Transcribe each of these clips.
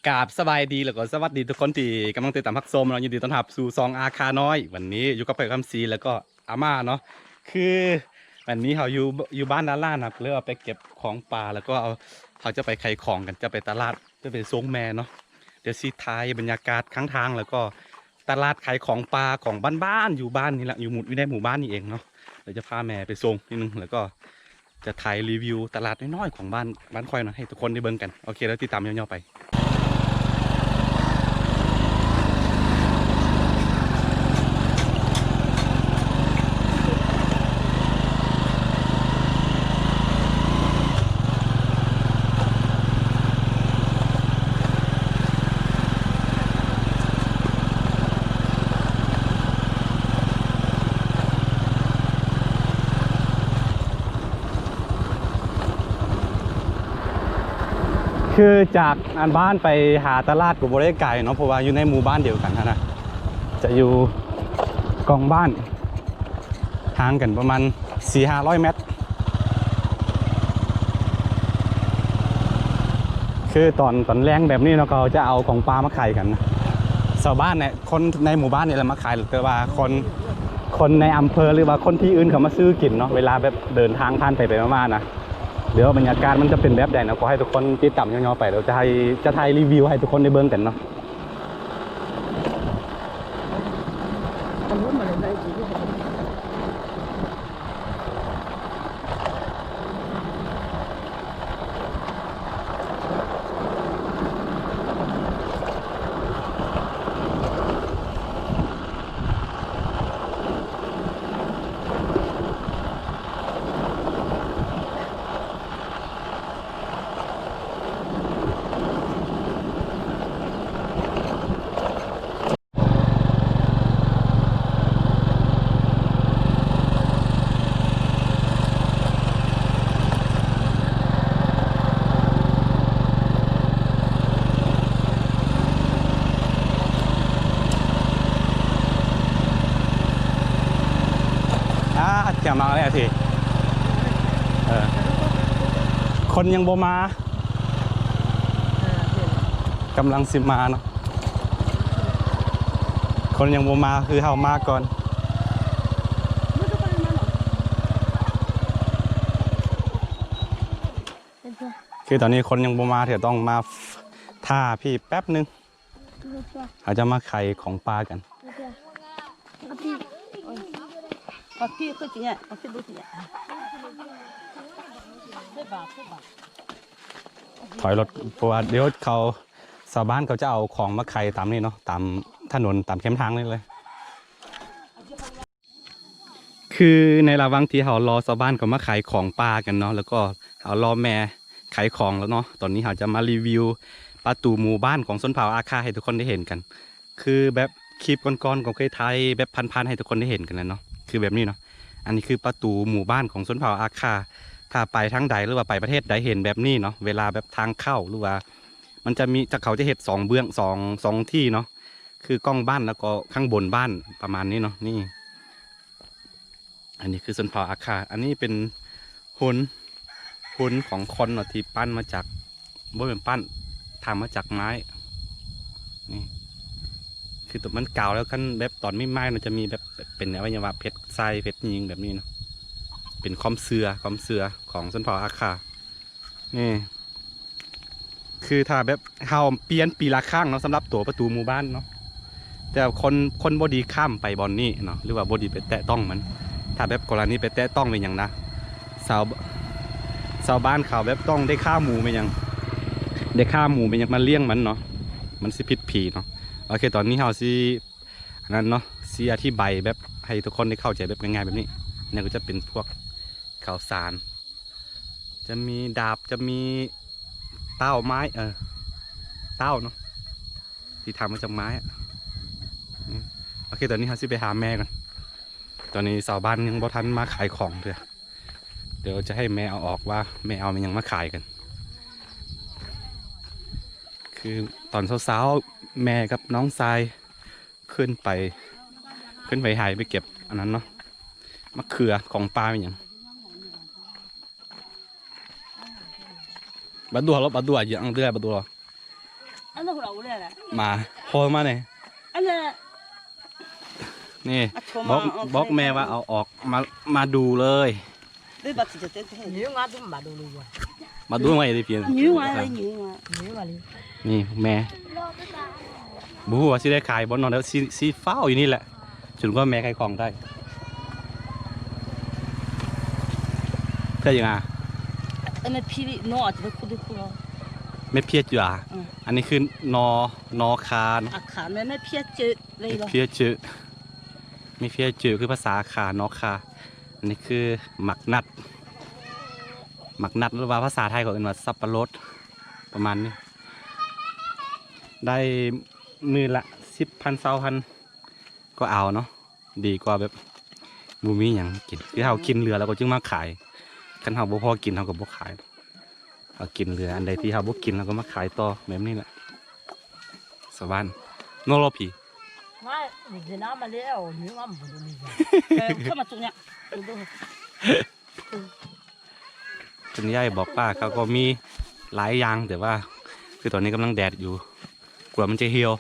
ກາບສະບາຍດີ ແລ້ວກໍສະຫວັດດີທຸກຄົນທີ່ກຳລັງຕິດຕາມຮັບຊົມເນາະ. ຍິນດີຕ້ອນຮັບສູ່ຊ່ອງອາຄານ້ອຍ. ວັນນີ້ຢູ່ກັບຂ້ອຍຄຳສີ ແລ້ວກໍອາມ່າເນາະ. ຄືວັນນີ້ເຮົາຢູ່ ຢູ່ບ້ານດາລານະ ເລີຍວ່າໄປເກັບຂອງປ່າ ແລ້ວກໍເຮົາຈະໄປຂາຍຂອງກັນ ຈະໄປຕະຫຼາດ ຈະໄປສົ່ງແມ່ເນາະ. ດຽວຊິຖ່າຍບັນຍາກາດຂ້າງທາງ ແລ້ວກໍຕະຫຼາດຂາຍຂອງປ່າຂອງບ້ານໆ ຢູ່ບ້ານນີ້ລະ ຢູ່ໝູ່ ຢູ່ໃນໝູ່ບ້ານນີ້ເອງເນາະ. ດຽວຈະພາແມ່ໄປສົ່ງນິດໜຶ່ງ ແລ້ວກໍຈະຖ່າຍຣີວິວຕະຫຼາດນ້ອຍໆຂອງບ້ານ ບ້ານຂ້ອຍເນາະ ໃຫ້ທຸກຄົນໄດ້ເບິ່ງກັນ. ໂອເຄ ແລ້ວຕິດຕາມຍາວໆໄປ. ຄືຈາກອັນບ້ານໄປຫາຕະຫຼາດກໍບໍ່ໄດ້ໄກເນາະ ເພາະວ່າຢູ່ໃນໝູ່ບ້ານດຽວກັນຫັ້ນນະ ຈະຢູ່ກ້ອງບ້ານ ຫ່າງກັນປະມານສີ່ຫ້າຮ້ອຍແມັດ. ຄືຕອນ ຕອນແລງແບບນີ້ເນາະ ເຂົາຈະເອົາຂອງປ່າມາຂາຍກັນ. ຊາວບ້ານເນຍ ຄົນໃນໝູ່ບ້ານນີ້ແຫຼະມາຂາຍ ແຕ່ວ່າຄົນ ຄົນໃນອຳເພີ ຫຼືວ່າຄົນທີ່ອື່ນເຂົາມາຊື້ກິນເນາະ ເວລາແບບເດີນທາງຜ່ານໄປໄປມາໆນະ. ດຽວບັນຍາກາດມັນຈະເປັນແບບໃດເນາະ ຂໍໃຫ້ທຸກຄົນຕິດຕາມຍາວໆໄປ ດຽວຈະໃຫ້ ຈະຖ່າຍຣີວິວໃຫ້ທຸກຄົນໄດ້ເບິ່ງກັນເນາະ. ອ່າ ຈະມາແລ້ວທີ ເອີ ຄົນຍັງບໍ່ມາ ກຳລັງຊິມາເນາະ. ຄົນຍັງບໍ່ມາ ຄືເຮົາມາກ່ອນ. ຄືຕອນນີ້ຄົນຍັງບໍ່ມາເທື່ອ ຕ້ອງມາຖ້າພີ່ແປັບໜຶ່ງ. ເຮົາຈະມາຂາຍຂອງປ່າກັນ. ຖອຍລົດ ເພາະວ່າດຽວເຂົາ ຊາວບ້ານເຂົາຈະເອົາຂອງມາຂາຍຕາມນີ້ເນາະ ຕາມຖະໜົນ ຕາມແຄມທາງນີ້ເລີຍ. ຄືໃນລະຫວ່າງທີ່ເຮົາລໍຊາວບ້ານເຂົາມາຂາຍຂອງປ່າກັນເນາະ ແລ້ວກໍເຮົາລໍແມ່ຂາຍຂອງແລ້ວເນາະ, ຕອນນີ້ເຮົາຈະມາຣີວິວປະຕູໝູ່ບ້ານຂອງຊົນເຜົ່າອາຄາໃຫ້ທຸກຄົນໄດ້ເຫັນກັນ. ຄືແບບຄລິບກ່ອນໆກໍເຄີຍຖ່າຍແບບຜ່ານໆໃຫ້ທຸກຄົນໄດ້ເຫັນກັນແລ້ວເນາະ ຄືແບບນີ້ເນາະ. ອັນນີ້ຄືປະຕູໝູ່ບ້ານຂອງຊົນເຜົ່າອາຄາ. ຖ້າໄປທາງໃດ ຫຼືວ່າໄປປະເທດໃດເຫັນແບບນີ້ເນາະ, ເວລາແບບທາງເຂົ້າ ຫຼືວ່າມັນຈະມີ ຈະ ເຂົາຈະເຮັດສອງເບື້ອງ ສອງ ສອງທີ່ເນາະ. ຄືກ້ອງບ້ານ ແລ້ວກໍຂ້າງບົນບ້ານ ປະມານນີ້ເນາະ. ນີ້ ອັນນີ້ຄືຊົນເຜົ່າອາຄາ. ອັນນີ້ເປັນຫົນ ຫົນຂອງຄົນເນາະ ທີ່ປັ້ນມາຈາກ ບໍ່ແມ່ນປັ້ນ ທຳມາຈາກໄມ້. ນີ້ ຄືໂຕມັນກາວແລ້ວ ຄັນແບບຕອນໃໝ່ໆ ມັນຈະມີແບບເປັນອະໄວຍະວະເພັດຊາຍເພັດຍິງແບບນີ້ເນາະ. ເປັນຄວາມເຊື່ອ ຄວາມເຊື່ອຂອງຊົນເຜົ່າອາຄາ. ນີ້ ຄືຖ້າແບບເຮົາປ່ຽນປີລະຄັ້ງເນາະ ສຳລັບຕົວປະຕູໝູ່ບ້ານເນາະ, ແຕ່ຄົນ ຄົນບໍ່ດີຂ້າມໄປບ່ອນນີ້ເນາະ ຫຼືວ່າບໍ່ດີໄປແຕະຕ້ອງມັນ. ຖ້າແບບກໍລະນີໄປແຕະຕ້ອງແມ່ນຫຍັງນະ ຊາວ ຊາວບ້ານເຂົາແບບຕ້ອງໄດ້ຂ້າໝູແມ່ນຫຍັງ ໄດ້ຂ້າໝູແມ່ນຫຍັງມາລ້ຽງມັນເນາະ, ມັນຊິຜິດຜີເນາະ. ໂອເຄ ຕອນນີ້ເຮົາຊິ ອັນນັ້ນເນາະ ຊິອະທິບາຍແບບໃຫ້ທຸກຄົນໄດ້ເຂົ້າໃຈແບບງ່າຍໆແບບນີ້. ນີ້ກໍຈະເປັນພວກ ເຂົ້າສານ ຈະມີດາບ ຈະມີເຕົ້າໄມ້ ເອີ ເຕົ້າເນາະ ທີ່ທຳມາຈາກໄມ້ອະ. ໂອເຄ ຕອນນີ້ເຮົາຊິໄປຫາແມ່ກ່ອນ. ຕອນນີ້ຊາວບ້ານຍັງບໍ່ທັນມາຂາຍຂອງເທື່ອ. ດຽວຈະໃຫ້ແມ່ເອົາອອກວ່າແມ່ເອົາຫຍັງມາຂາຍກັນ. ຄືຕອນເຊົ້າໆ ແມ່ກັບນ້ອງຊາຍ ຂຶ້ນໄປ ຂຶ້ນໄປໄຮ່ໄປເກັບອັນນັ້ນເນາະ ມະເຂືອ ຂອງປ່າອີ່ຫຍັງ. ບັດດັວເນາະ ບັດດັວ ເຍອະອັງເດືອ ບັດດັວ. ມາ ພໍມານີ້ ອັນນັ້ນ ນີ້ ອ່ະ ໂທມາ ບອກ ອອກ ບອກແມ່ວ່າເອົາອອກ ມາ ມາດູເລີຍ. ມາດູໄວ້ເດ້ພຽງ ນີ້ແມ່ ບໍ່ຮູ້ວ່າຊິໄດ້ຂາຍບໍ່ເນາະ ແລ້ວຊິ ຊິຟ້າວຢູ່ນີ້ແຫຼະ ຈົນກວ່າແມ່ຂາຍຂອງໄດ້. ເພື່ອຫຍັງອະ? ແມ່ເພຍຢູ່ອະ ອັນນີ້ຄືນໍ ນໍຄາ ອາຄາ ແມ່ເພຍເຈີ ແມ່ເພຍເຈີ ແມ່ເພຍເຈີ ຄືພາສາອາຄາ ນໍຄາ. ອັນນີ້ຄືໝາກນັດ ໝາກນັດ ຫຼືວ່າພາສາໄທເຂົາເອີ້ນວ່າສັບປະລົດ ປະມານນີ້. ໄດ້ມື້ລະສິບພັນ ຊາວພັນ ກໍເອົາເນາະ ດີກວ່າແບບບໍ່ມີຫຍັງກິນ ຄືເຮົາກິນເຫຼືອແລ້ວກໍຈຶ່ງມາຂາຍ ຄັນເຮົາບໍ່ພໍກິນເຮົາກໍບໍ່ຂາຍ ເຮົາກິນເຫຼືອ ອັນໃດທີ່ເຮົາບໍ່ກິນເຮົາກໍມາຂາຍຕໍ່ ແບບນີ້ແຫຼະ ຊາວບ້ານເນາະ ລອພີ ຄຸນຍາຍບອກວ່າເຂົາກໍມີຫຼາຍຢ່າງ ແຕ່ວ່າຄືຕອນນີ້ກຳລັງແດດຢູ່ ກົວມັນຈະຫ່ຽວ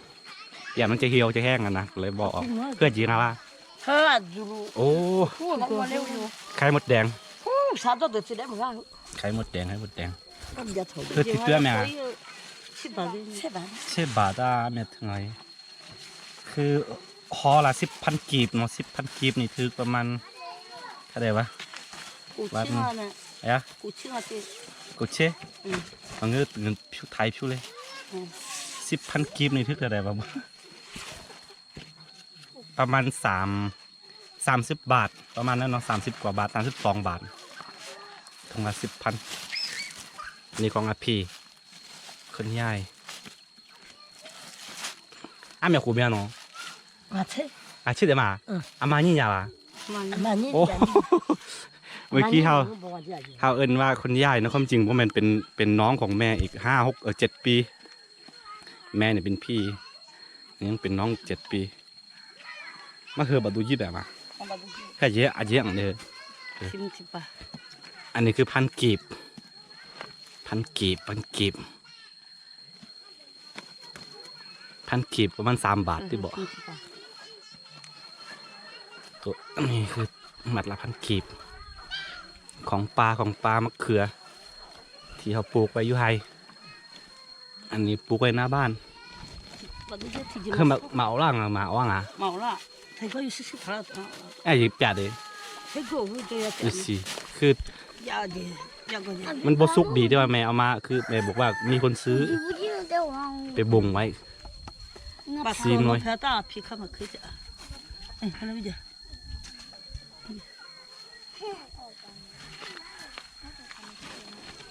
ຢ້ານມັນຈະຫ່ຽວຈະແຫ້ງຫັ້ນນະ ກໍເລີຍບໍ່ອອກ. ເພື່ອຈີນາວ່າ ໂອ້ ໄຂ່ມົດແດງ ໄຂ່ມົດແດງ ໄຂ່ມົດແດງ ເພື່ອຕິດເຕືອແມ່ ເຊບາດາແມ່ເຖິງໄຫ ຄືຫໍລະສິບພັນກີບເນາະ ສິບພັນກີບນີ້ຖືກປະມານເທົ່າໃດວະ? ກູເຊ ອະ ກູເຊ ກູເຊ ອືມ ເງິນໄທພິວເລີຍ ອືມ ສິບພັນກີບນີ້ຖືກເທົ່າໃດວະ? ປະມານສາມ ສາມສິບບາດ ປະມານນັ້ນເນາະ ສາມສິບກວ່າບາດ ສາມສິບສອງບາດ ຖົງລະສິບພັນ. ນີ້ຂອງອາພີ ຄຸນຍາຍ ອາແມ່ຄູເມຍເນາະ ອາເຊ ອາເຊເດມາ ເອີ ອາມານິຍາວາ ອາມານິ ໂອ້ ເມື່ອກີ້ເຮົາ ເຮົາເອີ້ນວ່າຄຸນຍາຍເນາະ ຄວາມຈິງບໍ່ແມ່ນ ເປັນ ເປັນນ້ອງຂອງແມ່ອີກຫ້າ ຫົກ ເອີ ເຈັດປີ ແມ່ນີ້ເປັນພີ່ ຍັງເປັນນ້ອງເຈັດປີ. ມາເຮີບາດູຢິບແບບວ່າ ແຄ່ເຢອາເຢອເດີ ອັນນີ້ຄືພັນກີບ ພັນກີບ ພັນກີບ ພັນກີບປະມານສາມບາດຕິບໍ ໂຕນີ້ຄືມັດລະພັນກີບ ຂອງປ່າ ຂອງປ່າ ໝາກເຂືອ ທີ່ເຮົາປູກໄວ້ຢູ່ໄຮ່. ອັນນີ້ປູກໄວ້ໜ້າບ້ານ ຄືໝາກ ໝາກອອກລ່າງ ໝາກອອກລ່າງ ອ່າ ຍິບຈາດເດ້ ອີຊີ ຄືມັນບໍ່ສຸກດີ ແຕ່ວ່າແມ່ເອົາມາ ຄືແມ່ບອກວ່າມີຄົນຊື້ ໄປບົ່ງໄວ້ ຊີມໜ້ອຍ.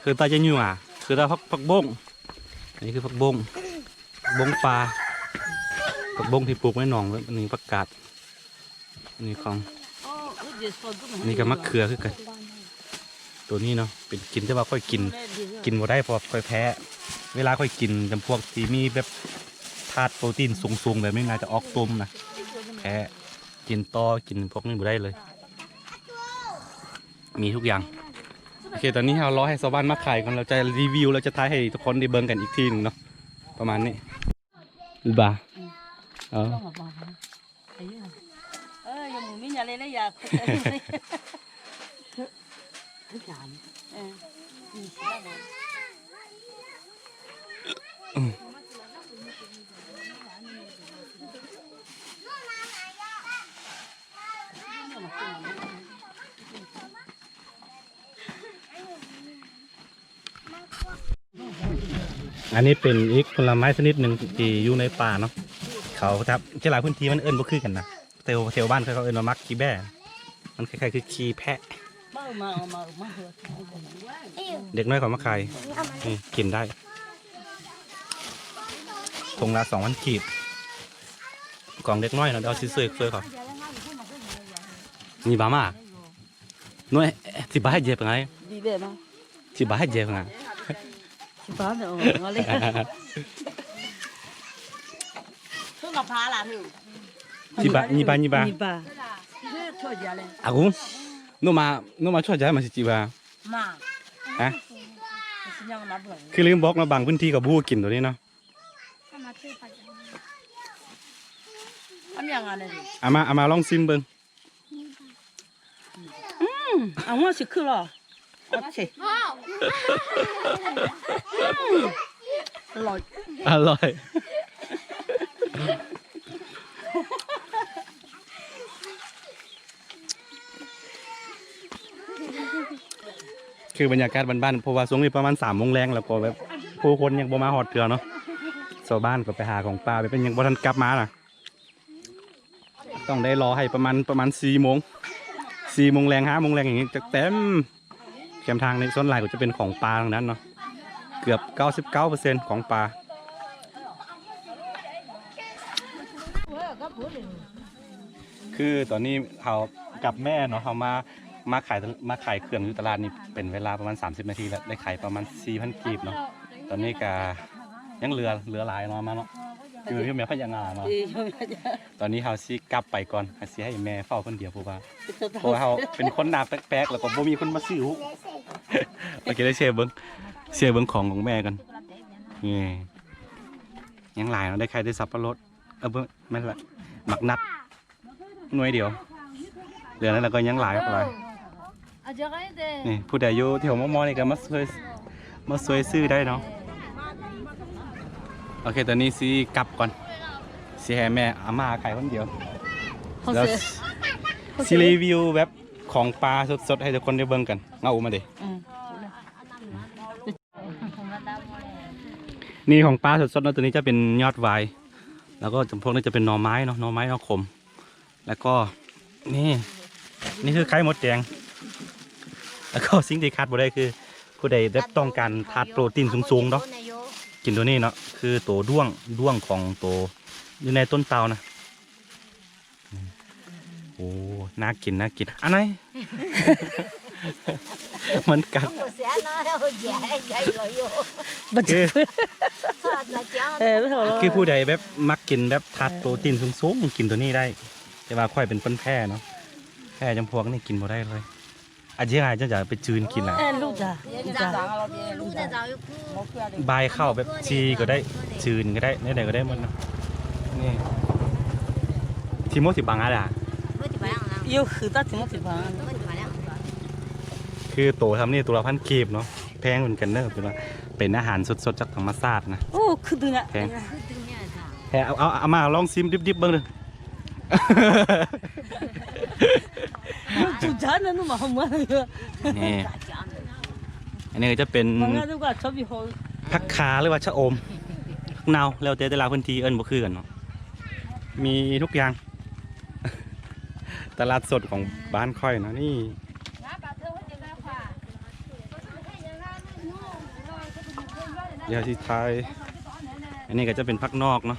ຄືຕາຈະຢູ່ອະ ຄືຕາຜັກ ຜັກບົ້ງ ອັນນີ້ຄືຜັກບົ້ງ ບົ້ງປ່າ ຜັກບົ້ງທີ່ປູກໃນໜອງ ອັນນີ້ຜັກກາດ ອັນນີ້ຂອງ ນີ້ກໍໝາກເຂືອຄືກັນ ໂຕນີ້ເນາະ ເປັນກິນ ແຕ່ວ່າຂ້ອຍກິນ ກິນບໍ່ໄດ້ ເພາະວ່າຂ້ອຍແພ້ ເວລາຂ້ອຍກິນຈຳພວກທີ່ມີແບບທາດໂປຣຕີນສູງໆ ແບບນີ້ ໜ້າຈະອອກຕຸ່ມນະ ແພ້ ກິນຕໍ່ ກິນພວກນີ້ບໍ່ໄດ້ເລີຍ. ມີທຸກຢ່າງ ໂອເຄ ຕອນນີ້ເຮົາລໍໃຫ້ຊາວບ້ານມາຂາຍກ່ອນ ແລ້ວຈະຣີວິວ ແລ້ວຈະຖ່າຍໃຫ້ທຸກຄົນໄດ້ເບິ່ງກັນອີກທີໜຶ່ງເນາະ ປະມານນີ້ ບາ ເອີ ອັນນີ້ເປັນອີກຜົນລະໄມ້ຊະນິດໜຶ່ງທີ່ຢູ່ໃນປ່າເນາະ ເຂົາຈະ ຈະຫຼາຍພື້ນທີ່ມັນເອີ້ນບໍ່ຄືກັນນະ ແຖວ ແຖວບ້ານເຂົາເອີ້ນວ່າໝາກຂີ້ແບ້ ມັນຄ້າຍໆຄືຂີ້ແພະ ເດັກນ້ອຍເຂົາມາຂາຍ ນີ້ ກິນໄດ້ ຖົງລະສອງພັນກີບ ຂອງເດັກນ້ອຍເນາະ ດຽວຊິເຊີຍເຂົາ ມີບາມາ ໂນຍ ຊິບາເຮັດເຈັບໄງ ຊິບາເຮັດເຈັບໄງ ຊິບາເນາະ ເລີຍ ຊິບາ ນີ້ບາ ນີ້ບາ ອາກຸ ໂນມາ ໂນມາຊ່ວຍຈາຍມາຊິຈິບາ ມາ ຮະ ຄືລືມບອກເນາະ ບາງພື້ນທີ່ກໍບໍ່ຮູ້ກິນໂຕນີ້ເນາະ ອາມາ ອາມາລອງຊີມເບິ່ງ. ອືມ ອາມາຊິຄືລະ ໂອເຄ ອະລ່ອຍ ອະລ່ອຍ. ຄືບັນຍາກາດບ້ານໆ ເພາະວ່າຊ່ວງນີ້ປະມານສາມໂມງແລງ ແລ້ວກໍແບບຜູ້ຄົນຍັງບໍ່ມາຮອດເທື່ອເນາະ. ຊາວບ້ານກໍໄປຫາຂອງປ່າ ແບບຍັງບໍ່ທັນກັບມານະ. ຕ້ອງໄດ້ລໍໃຫ້ປະມານ ປະມານສີ່ໂມງ ສີ່ໂມງແລງ ຫ້າໂມງແລງ ຢ່າງນີ້ ຈະເຕັມ. ແຄມທາງນີ້ສ່ວນຫຼາຍກໍຈະເປັນຂອງປ່າທັງນັ້ນເນາະ ເກືອບເກົ້າສິບເກົ້າເປີເຊັນຂອງປ່າ. ຄືຕອນນີ້ເຮົາກັບແມ່ເນາະ ເຮົາມາ ມາຂາຍ ມາຂາຍເຄື່ອງຢູ່ຕະຫຼາດນີ້ເປັນເວລາປະມານສາມສິບນາທີແລ້ວ ໄດ້ຂາຍປະມານສີ່ພັນກີບເນາະ. ຕອນນີ້ກະຍັງເຫຼືອ ເຫຼືອຫຼາຍເນາະ ມາເນາະ ຢູ່ທີ່ແມ່ພະຍາງາມາ. ຕອນນີ້ເຮົາຊິກັບໄປກ່ອນ ເຮົາຊິໃຫ້ແມ່ເຝົ້າຄົນດຽວ ເພາະວ່າ ເພາະວ່າເຮົາເປັນຄົນໜ້າແປກໆ ແລ້ວກໍບໍ່ມີຄົນມາຊື້. ໂອເຄ ໄດ້ເຊເບິ່ງ ເຊເບິ່ງຂອງຂອງແມ່ກັນ. ນີ້ ຍັງຫຼາຍເນາະ ໄດ້ຂາຍໄດ້ສັບປະລົດ ເອີ ບໍ່ແມ່ນລະ ໝາກນັດໜ່ວຍດຽວ ເຫຼືອນັ້ນແລ້ວກໍຍັງຫຼາຍ ຫຼາຍ. ນີ້ ຜູ້ໃດຢູ່ແຖວມໍ່ໆນີ້ກໍມາຊ່ວຍ ມາຊ່ວຍຊື້ໄດ້ເນາະ. ໂອເຄ ຕອນນີ້ຊິກັບກ່ອນ ຊິໃຫ້ແມ່ອາມ່າຂາຍຄົນດຽວ ແລ້ວຊິຣີວິວແບບຂອງປ່າສົດໆ ໃຫ້ທຸກຄົນໄດ້ເບິ່ງກັນ. ເອົາອອກມາເດ້. ນີ້ຂອງປ່າສົດໆເນາະ ຕົວນີ້ຈະເປັນຍອດຫວາຍ ແລ້ວກໍຈຳພວກນີ້ຈະເປັນໜໍ່ໄມ້ເນາະ ໜໍ່ໄມ້ ໜໍ່ຂົມ ແລ້ວກໍນີ້ ນີ້ຄືໄຂ່ມົດແດງ. ແລ້ວກໍສິ່ງທີ່ຂາດບໍ່ໄດ້ຄື ຜູ້ໃດແບບຕ້ອງການທາດໂປຣຕີນສູງໆເນາະ ກິນຕົວນີ້ເນາະ ຄືໂຕດ້ວງ ດ້ວງຂອງໂຕຢູ່ໃນຕົ້ນເຕົ່ານະ. ໂອ້ ໜ້າກິນ ໜ້າກິນ ອັນໃດ ມັນກັດ ຄື ຄືຜູ້ໃດແບບມັກກິນແບບທາດໂປຣຕີນສູງໆ ກິນຕົວນີ້ໄດ້ ແຕ່ວ່າຂ້ອຍເປັນຄົນແພ້ເນາະ ແພ້ຈຳພວກນີ້ກິນບໍ່ໄດ້ເລີຍ. ອາເຈຍ ເຈົ້າຈະໄປຈືນກິນລະ ບາຍເຂົ້າແບບຈີ່ກໍໄດ້ ຈືນກໍໄດ້ ແນວໃດກໍໄດ້ໝົດນະ. ນີ້ ທີໂມທີບັງອາດາ ຍວຄືຕາທີໂມທີບັງ ຄືໂຕທຳນີ້ໂຕລະພັນກີບເນາະ ແພງເໝືອນກັນເດີ ເປັນວ່າເປັນອາຫານສົດໆຈາກທຳມະຊາດນະ. ໂອ້ ຄືດຶງອະ ແພງ ແພງ ເອົາ ເອົາ ເອົາມາລອງຊີມດິບໆເບິ່ງເດີ. ນີ້ ອັນນີ້ກໍຈະເປັນຜັກຄາ ຫຼືວ່າຊະອົມ ຜັກເນົ່າ ແລ້ວແຕ່ແຕ່ລະພື້ນທີ່ເອີ້ນບໍ່ຄືກັນເນາະ ມີທຸກຢ່າງ. ຕະຫຼາດສົດຂອງບ້ານຂ້ອຍເນາະ ນີ້ ດຽວຊິຖ່າຍ ອັນນີ້ກໍຈະເປັນຜັກນອກເນາະ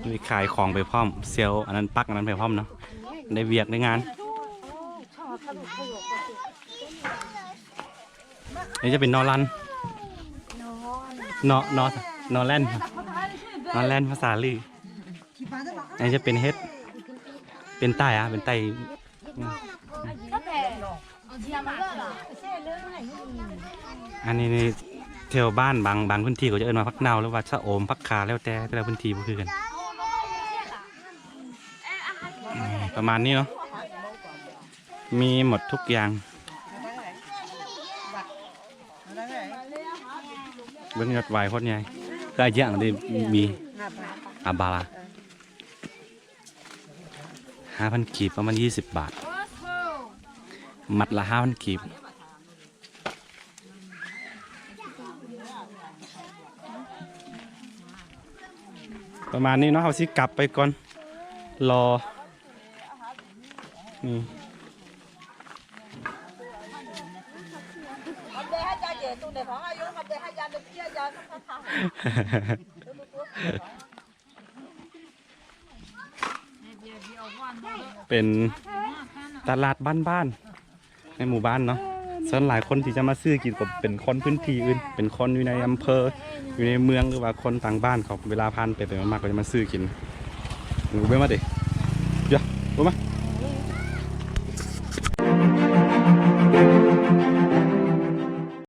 ມີຂາຍຂອງໄປພ້ອມ ເຊວອັນນັ້ນປັກອັນນັ້ນໄປພ້ອມເນາະ ໄດ້ວຽກໄດ້ງານ. ນີ້ຈະເປັນໜໍ່ລັນ ໜໍ່ ໜໍ່ ໜໍ່ແລ່ນ ໜໍ່ແລ່ນພາສາລື. ອັນນີ້ຈະເປັນເຫັດ ເປັນໄຕອະ ເປັນໄຕ. ອັນນີ້ນີ້ ແຖວບ້ານບາງ ບາງພື້ນທີ່ເຂົາຈະເອີ້ນວ່າຜັກເນົ່າ ຫຼືວ່າຊະອົມ ຜັກຄາ ແລ້ວແຕ່ ແຕ່ລະພື້ນທີ່ບໍ່ຄືກັນ. ປະມານນີ້ເນາະ ມີໝົດທຸກຢ່າງ. ເບິ່ງຍອດຫວາຍໂຄດໃຫຍ່ ຫຼາຍຢ່າງເດ້ ມີອາບາລາ ຫ້າພັນກີບ ປະມານຊາວບາດ ມັດລະຫ້າພັນກີບ. ປະມານນີ້ເນາະ ເຮົາຊິກັບໄປກ່ອນ ລໍ ນີ້ ເປັນຕະຫຼາດບ້ານໆ ໃນໝູ່ບ້ານເນາະ. ສ່ວນຫຼາຍຄົນທີ່ຈະມາຊື້ກິນກໍເປັນຄົນພື້ນທີ່ອື່ນ ເປັນຄົນຢູ່ໃນອຳເພີ ຢູ່ໃນເມືອງ ຫຼືວ່າຄົນຕ່າງບ້ານເຂົາ ເວລາຜ່ານໄປໄປມາໆ ກໍຈະມາຊື້ກິນ. ເບິ່ງມາເດ ຢາ ເບິ່ງມາ.